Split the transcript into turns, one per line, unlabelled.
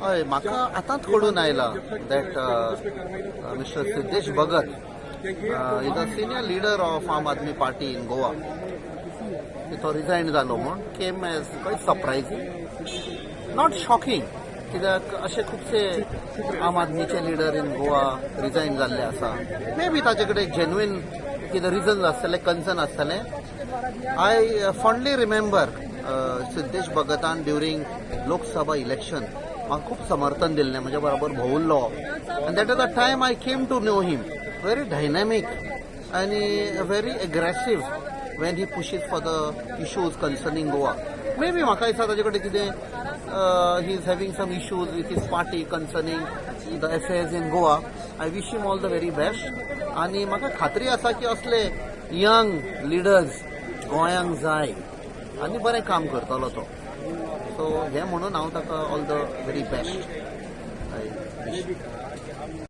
हय, म्हाका आतांच कळून आयला that Mister Siddhesh Bhagat is a senior leader of Aam Aadmi Party in Goa, तो रिजायन जालो म्हूण came as quite surprising, not shocking, कित्याक अशे खुबशे आम आदमीचे लिडर इन गोवा रिजायन जाल्ले आसा. मे बी ताचे कडेन जेन्युइन कितें रिजन्स आसतले, कन्सर्न आसतलें. I fondly remember Siddhesh भगतान ड्युरींग लोकसभा इलेक्शन म्हाका खूब समर्थन दिल्लें, म्हज्या बरोबर भोंवल्लो आनी that is the time I came to know him. Very dynamic आनी very aggressive when he pushes for the issues concerning Goa. Maybe म्हाका दिसता ताजे कडेन कितें, he is having some issues with his party concerning the affairs in Goa. I wish him all the very best आनी म्हाका खात्री आसा की असले यंग लिडर्स गोंयांक जाय आनी बरें काम करतलो तो. सो हें म्हणून हांव ताका all the very best I wish.